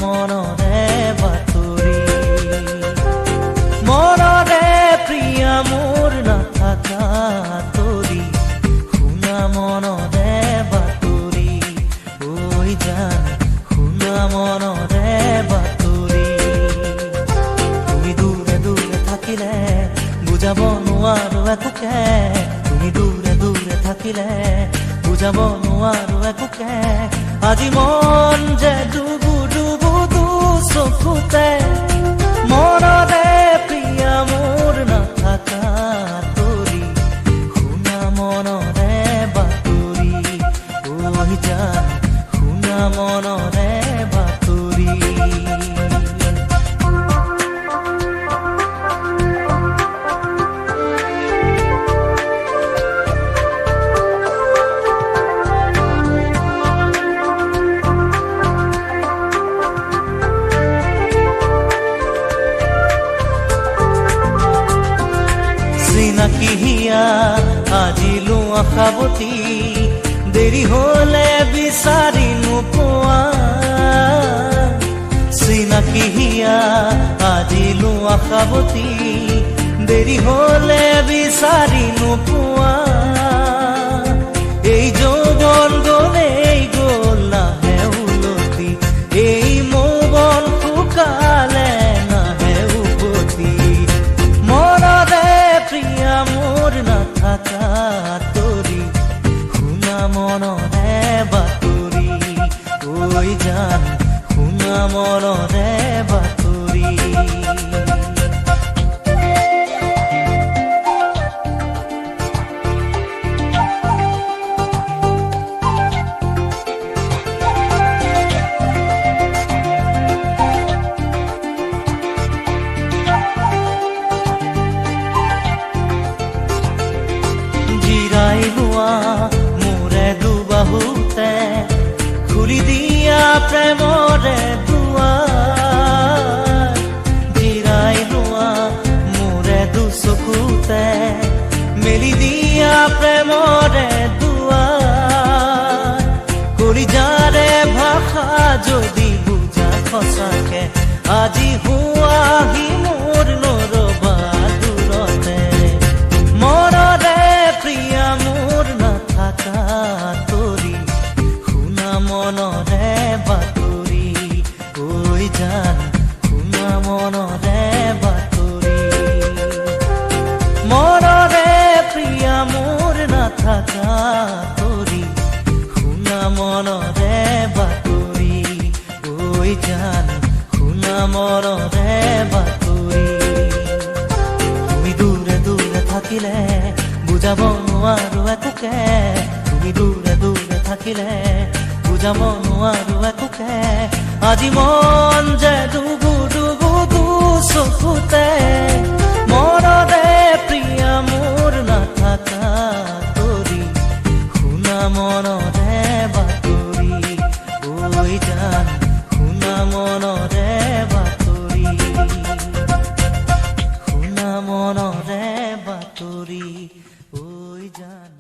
মনৰে বাতৰি। মনৰে প্ৰিয়া মোৰ নাথাকা আঁতৰি, শুনা মনৰে বাতৰি, ঐ জান শুনা মনৰে বাতৰি। তুমি দূৰে দূৰে থাকিলে বুজাব নোৱাৰো একোকে, তুমি দূৰে দূৰে থাকিলে বুজাব নোৱাৰো একোকে। আজি মন যে ডুবু ডুবু দু চকুতে, মনৰে প্ৰিয়া মোৰ নাথাকা আঁতৰি, শুনা মনৰে বাতৰি, ঐ জান শুনা মনৰে বাতৰি। চিনাকি হিয়া আজিলো আশাৱতী, দেৰি হলে বিচাৰি নোপোৱা। চিনাকি হিয়া আজিলো আশাৱতী, দেৰি হলে বিচাৰি নোপোৱা। এই যৌৱন গলেই গ'ল নাহে উলটি, এই মৌবন শুকালে নাহে উভতি। মনৰে প্ৰিয়া মোৰ নাথাকা আঁতৰি, শুনা মনৰে বাতৰি, ঐ জান শুনা মনৰে বাতৰি। জিৰাই লোৱা মোৰে দুবাহুতে, খুলি দিয়া প্ৰেমৰে দুৱাৰ। জিৰাই লোৱা মোৰে দুচকুতে, মেলি দিয়া প্ৰেমৰে দুৱাৰ। কলিজাৰে ভাষা যদি বুজা সঁচাকে, আজি হোৱাহি মোৰ নৰবা দূৰতে। মনৰে প্ৰিয়া মোৰ নাথাকা আঁতৰি, শুনা মনৰে বাতৰি, ঐ জান শুনা মনৰে বাতৰি। মনৰে প্ৰিয়া মোৰ নাথাকা আঁতৰি, শুনা মনৰে বাতৰি, ঐ জান শুনা মনৰে বাতৰি। তুমি দূৰে দূৰে থাকিলে বুজাব নোৱাৰো একোকে, তুমি দূৰে দূৰে থাকিলে বুজাব নোৱাৰো একোকে। আজি মন যে ডুবু ডুবু দু চকুতে, মনৰে প্ৰিয়া মোৰ নাথাকা আঁতৰি, শুনা মনৰে বাতৰি, ঐ জান শুনা মনৰে বাতৰি, শুনা মনৰে বাতৰি, ঐ জান।